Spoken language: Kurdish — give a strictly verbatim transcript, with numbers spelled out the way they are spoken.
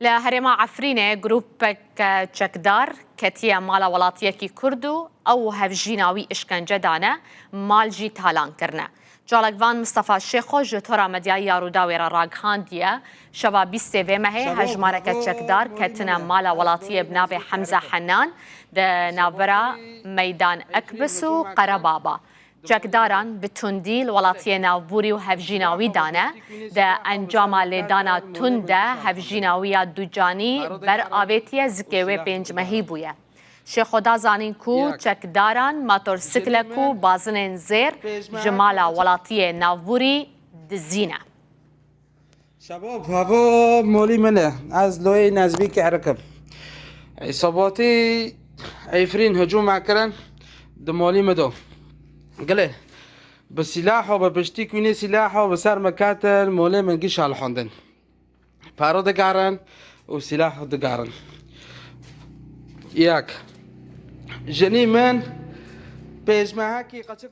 Li herêma Efrînê grûpek çekdar ketiye mala welatiyekî Kurd û ew hevjîna wî îşkence dane, mal jî talan kirine. Çalakvan Mistefa Şêxo ji Tora Medyayî ya Rûdawê re ragihandiye, şeva bîstê vê mehê hejmareke çekdar ketine mala welatiyê bi navê Hemze Henan di navbera Meydan Ekbis û Qerebaba. Çekdaran bi tundî li welatiyê navbûrî û hevjîna wî dane. Di encama lêdana tund de hevjîna wî ya ducanî ber avêtiye, zikê wê pênc mehî bûye. Şêxo da zanîn ku çekdaran motorsiklek û bazinên zêr ji mala welatiyê navbûrî dizîne. Şebab, hava molî min e. Ez loyê Nezbî Kerikim. Îsabatî Efrîn hicûm me kirin di molî min do. Gilê, bi sîlaho, bi piştî kûnê sîlaho bi ser min ketin, molê min giş helhandin. Paro digerin û sîlah digerin. Yek. Jinî min pêşmehekî qeçik